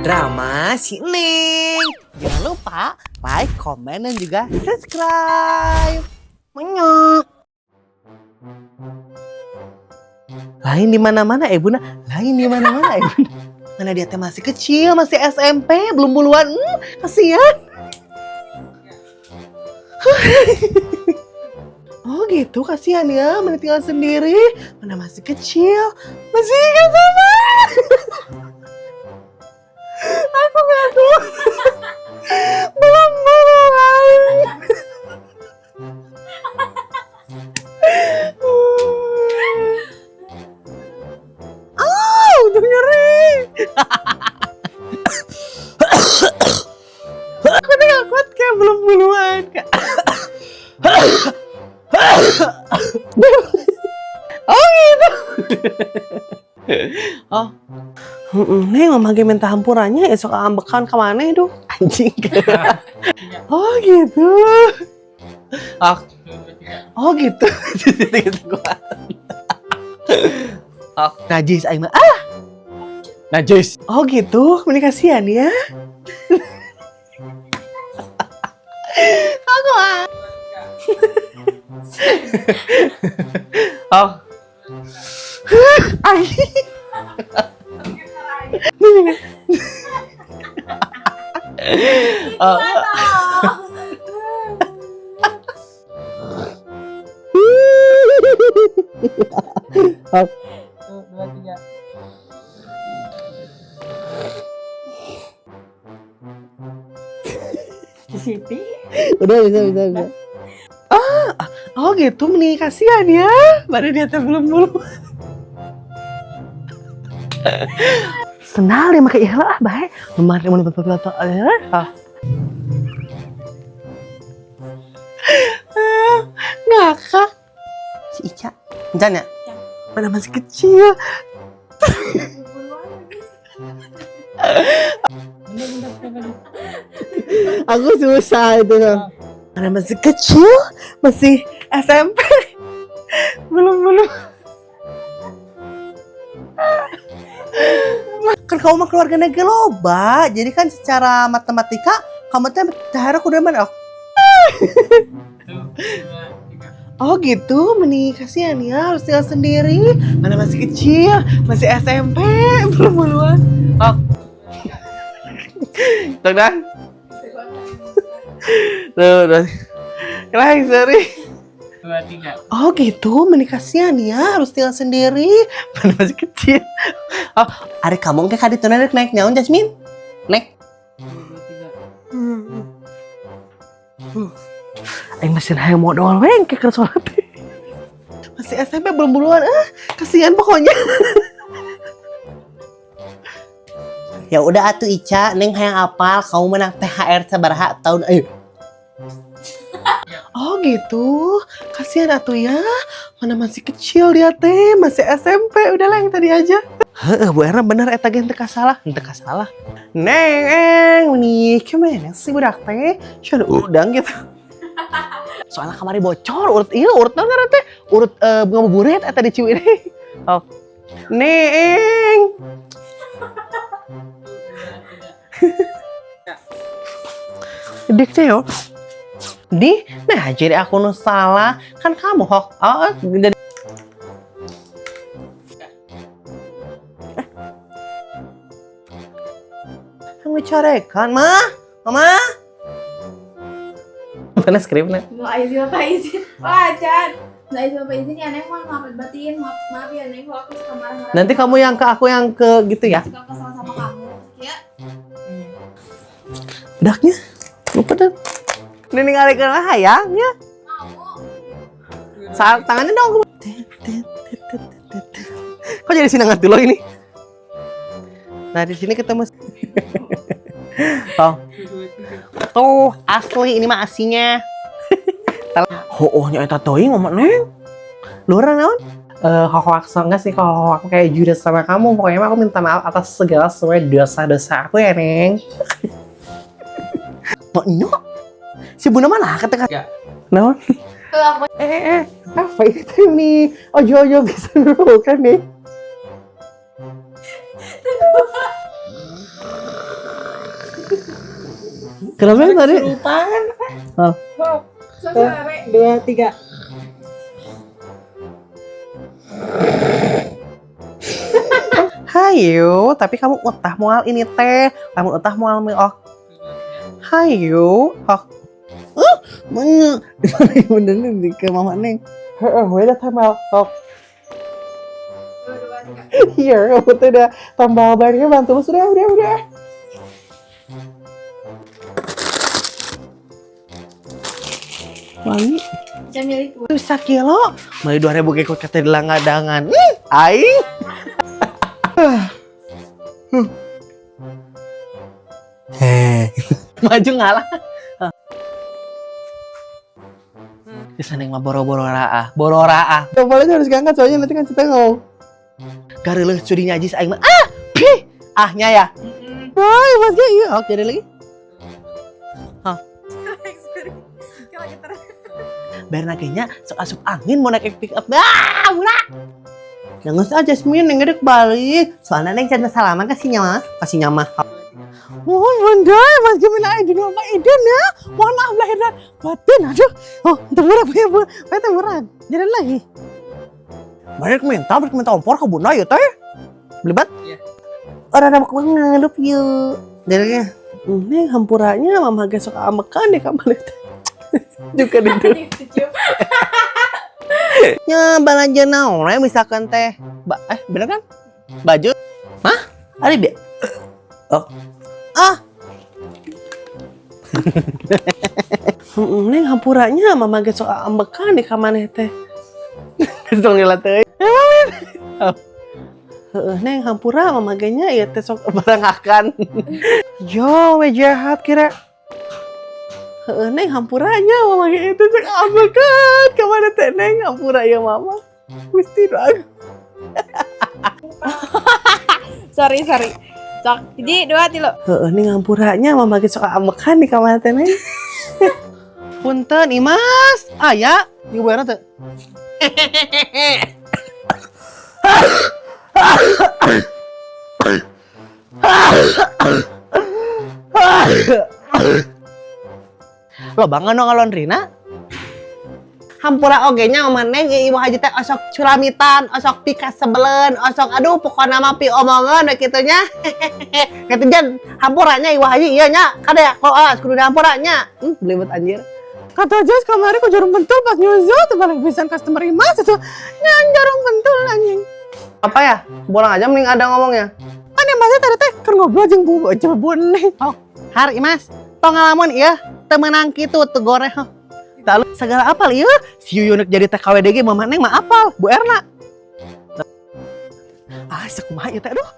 Drama si Neng. Jangan lupa like, komen, dan juga subscribe. Menyok. Lain di mana-mana bunda, lain di mana-mana bunda. Mana dia teh masih kecil, masih SMP, belum buluan. Kasihan. Oh gitu, kasihan ya, mana tinggal sendiri, mana masih kecil, masih ingat sama. Aku nggak tahu. Belum buluan. Oh, udah nyeri. Aku tuh gak kuat kayak belum buluan. Oh gitu. Oh. Neng mama ge minta hampurannya esok ambekan ke mana duh anjing. Oh gitu. Oh, oh gitu. Gitu. Oh, najis aing mah. Ah. Najis. Oh gitu, ini kasihan ya. Aku ah. Oh. Anjing. Oh. 1, 2, 3. Siti. Udah bisa bisa bisa. Ah, oh gitu nih kasihan ya. Baru dia teh belum belum. Senal dia pakai ikhlas ah baik. Memar mau ah. Ngakak. Si Ica. Encan ya? Mana masih kecil. Aku susah itu kan. Mana masih kecil, masih SMP. Belum belum. Kan kamu mah keluarga negeri loba, jadi kan secara matematika kamu teh THR udah mana? 1, 2, 3. Oh gitu, meni kasihan ya harus tinggal sendiri. Mana masih kecil, masih SMP, belum buluan. Oh. Tuh dan. Tuh, tuh. Kelai, sorry. 2, 3. Oh gitu, meni kasihan ya harus tinggal sendiri. Mana masih kecil. Oh, ari kamu ke kaditu naik naik nyaun Jasmine? Naik. 1, 2, 3. Aing masih hayang modal we engke keur sholat. Masih SMP belum buluan. Ah, kasihan pokoknya. Ya udah atuh Ica, Neng hayang apal kamu menang THR sabaraha tahun ayo. Oh gitu, kasihan atuh ya. Mana masih kecil dia teh, masih SMP. Udahlah yang tadi aja. Heeh, Bu Erna bener eta ge henteu kasalah, henteu kasalah. Neng, nih gimana sih budak teh? Sia udang gitu. Soalnya kamari bocor urut ieu urut naon ngaran teh? Urut ngabuburit eta di Ciwidey. Oh. Neng. Dik teh yo. Di, nah jadi aku nu salah kan kamu hok. Oh, jadi kan dicarekan, mah. Mama. Mana skripnya? Mau izin apa izin? Wah, Chan. Nggak izin apa izin ya, Neng. Mohon maaf batin. Maaf, maaf ya, Neng. Kalau aku suka marah-marah. Nanti kamu yang ke aku yang ke gitu ya. Suka kesal sama kamu. Ya. Bedaknya. Lupa deh. Ini ngalihkeun lah hayang ya. Mau. Saat tangannya dong. Kok jadi sinangat dulu ini? Nah, di sini ketemu. Oh. Tuh, asli ini mah asinya. Oh, nya eta teuing mama Neng. Lurah naon? Hoax enggak sih kalau aku kayak judes sama kamu, pokoknya mah aku minta maaf atas segala semua dosa-dosa aku ya, Neng. Nyok. Si Bunda mana ketika Ya. Naon? Apa itu nih? Ojo-ojo bisa bukan nih. Kenapa yang tadi? Kesurupan. Oh. Hop. Sore. Dua, tiga. Hayu, tapi kamu utah moal ini teh. Kamu utah moal mi ok. Hayu, ok. Menye. Bener nih ke mama neng. Heeh, udah tambal ok. Dua, dua, tiga. Iya, kamu tuh udah tambal bannya bantu sudah, udah. Wangi. Saya milih dua. Tuh sakilo, beli 2.000 gekot kata di langgadangan. Ih, aing. Heh, maju ngalah. Di sana yang mah boro-boro raah, boro raah. Kepalanya harus diangkat soalnya nanti kan kita ngomong. Gareuleuh curi najis aing mah. Ah, pih. Ahnya ya. Woi, Mas Ge, iya. Oke, ada lagi. Bayar kayaknya sok asup angin mau naik pick up. Ah, murah. Jangan usah Jasmine neng ngedek balik. Soalnya neng can salaman kasih nyawa, kasih nyawa. Mohon bunda, Mas Gemina Aidin Bapak Idin ya. Mohon maaf lahir dan batin. Aduh. Oh, termurah ya, Bu. Pak murah. Jalan lagi. Balik minta ompor ke bunda ya teh. Beli bat? Iya. Orang ada mau ngelup yuk. Jadi ini hampuranya mama ge sok amekan di kamar teh. Juga di Dicium. Ya belanja naon we misalkan teh. Ba bener kan? Baju? Hah? Ada bi? Oh. Ah. Neng hampuranya mama ge sok ambekan di kamar teh. Tong nyela teh. Heeh, neng hampura mama ge nya ieu teh sok barang akan. Yo, we jahat kira. Heeh, neng hampuranya mama ge itu sok ambekan. Kamana teh neng hampura ya mama. Gusti doa. Sorry, sorry. Cok. Jadi dua, tilu. Heeh, ning hampuranya mama ge sok ambekan di kamar teh neng. Punten Imas, aya di bayarna teh. Lo bangun dong ngalondrina. Hampura oge nya mama neng ieu ibu haji teh osok curamitan, osok pikasebeleun, osok aduh pokona mah pi omongan we kitu nya. Kitu jan hampuranya ibu haji ieu nya kade kalau alas kudu hampuranya. Belibet anjir. Kata Jas kamari ku jarum pentul pas nyusul tuh balik pisan customer Imas itu nyan jarum pentul anjing. Apa ya? Bolang aja mending ada ngomongnya. Kan yang masih tadi teh keur ngobrol jeung bu jeung bu neng. Oh, har Imas, tong ngalamun ieu teu meunang kitu teu goreh. Lalu segala apal ieu si Yuyun jadi TKWDG mama neng mah apal Bu Erna. Ah, sakumaha ieu teh aduh.